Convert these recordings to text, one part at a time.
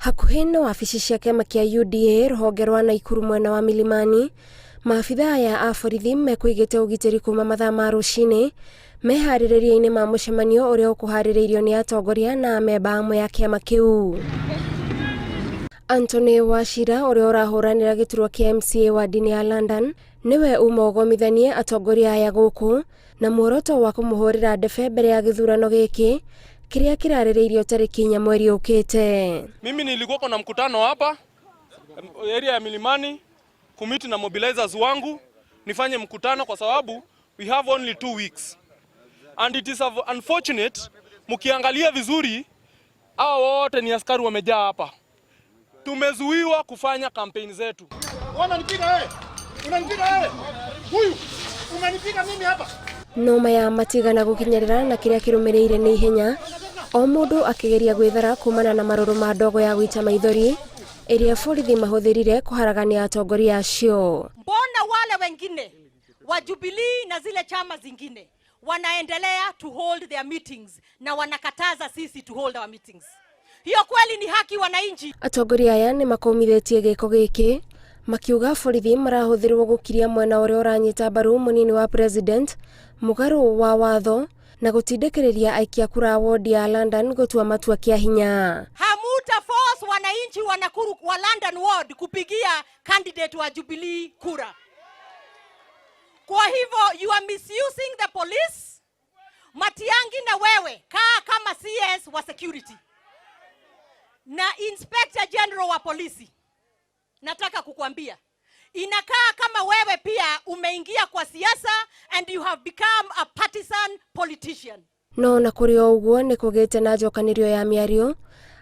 Hakuhĩ na wabici cia kĩama kĩa UDA rũhonge rwa Naikuru mwena wa Milimani, maabitha aya a borithi mekũigĩte ũgitĩri kuma mathaa ma rũcinĩ meharĩrĩria-inĩ ma mũcemanio ũrĩa ũkũharĩrĩirio nĩ atongoria na amemba amwe a kĩama kĩu. Anthony Wachira ũrĩa ũrahũranĩra gĩturwa kĩa MCA wadi-inĩ ya London nĩwe uma ũgomithanie atongoria aya gũkũ na muoroto wa kũmũhũrĩra ndebe mbere ya gĩthurano gĩkĩ kĩrĩa kĩrarĩrĩirio tarĩki 4 mweri ũkĩte. Mimi nilikuwa na mkutano hapa area ya Milimani kumeet na mobilizers wangu nifanye mkutano kwa sababu we have only 2 weeks and it is unfortunate. Mkiangalia vizuri, hawa wote ni askari wamejaa hapa. Tumezuiwa kufanya kampeni zetu. Unanipiga wewe. Unanipiga wewe. Huyu umenipiga mimi hapa. No maya matigana gũkinyĩrĩra na kĩrĩa kĩrũmĩrĩire nĩ ihenya o mũndũ akĩgeria gwĩthara kumana na marũrũ ma ndogo ya gũita maithori ĩrĩa borithi mahũthĩrire kũharagania atongoria acio. Mbona wale wengine wa Jubilee na zile chama zingine wanaendelea to hold their meetings na wanakataza sisi to hold our meetings? Hiyo kweli ni haki, wananchi? Atongoria aya nĩ makũmithĩtie gĩko gĩkĩ makiuga borithi marahũthĩrwo gũkiria mwena ũrĩa ũranyita mbaru mũnini wa president mũgarũ wa watho na gũtindĩkĩrĩria aikia kura a wodi ya London gũtua matua kĩa hinya. Hamuta force wananchi wa Nakuru wa London Ward kupigia candidate wa Jubilee kura. Kwa hivyo you are misusing the police. Matiangi, na wewe kaa kama CS wa security na Inspector General wa polisi, nataka kukwambia inakaa kama wewe pia umeingia kwa siasa and you have become a partisan politician. No na kũrĩ o ũguo, nĩ kũgĩte na njokanĩrio ya mĩario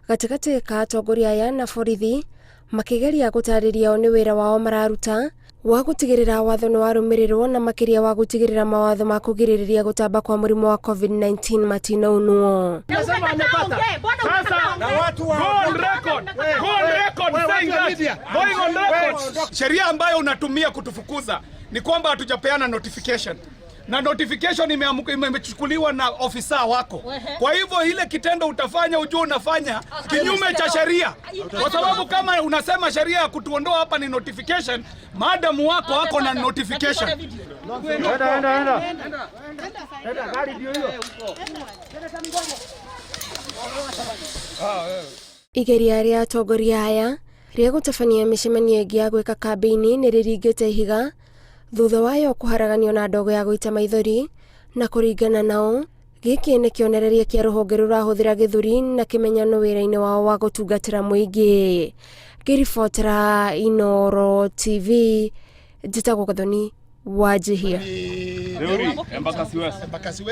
gatagatĩ ka atongoria aya na borithi makĩgeria gũtarĩria o nĩ wĩra wao mararuta wa gũtigĩrĩra watho nĩ warũmĩrĩrwo na makĩria wa gũtigĩrĩra mawatho ma kũgirĩrĩria gũtamba kwa mũrimũ wa COVID-19 matinaunwo. Unasema amepata. Sasa Na watu wa go on record. Go on record saying that. Going on record. Sheria ambayo unatumia kutufukuza ni kwamba hatujapeana notification na notification imechukuliwa na ofisa wako. Kwa hivyo ile kitendo utafanya, ujue unafanya kinyume cha sheria, kwa sababu kama unasema sheria ya kutuondoa hapa ni notification, madam wako ako na notification. Enda, enda, enda. Enda, gari ndio hiyo. Igeria rĩa atongoria aya rĩa gũtabania mĩcemanio ĩngĩ ya gwĩka kambĩini nĩ rĩringĩte ihiga thutha wayo kũharaganio na ndogo ya gũita maithori, na kũringana nao gĩkĩ nĩ kĩonereria kĩa rũhonge rũrahũthĩra gĩthũri na kĩmenyano wĩra-inĩ wao wa gũtungatĩra mũingĩ. Ngĩribotera Inooro TV, njĩtagwo Gathoni Wanjihia. Theory, Embakasi West. Embakasi West.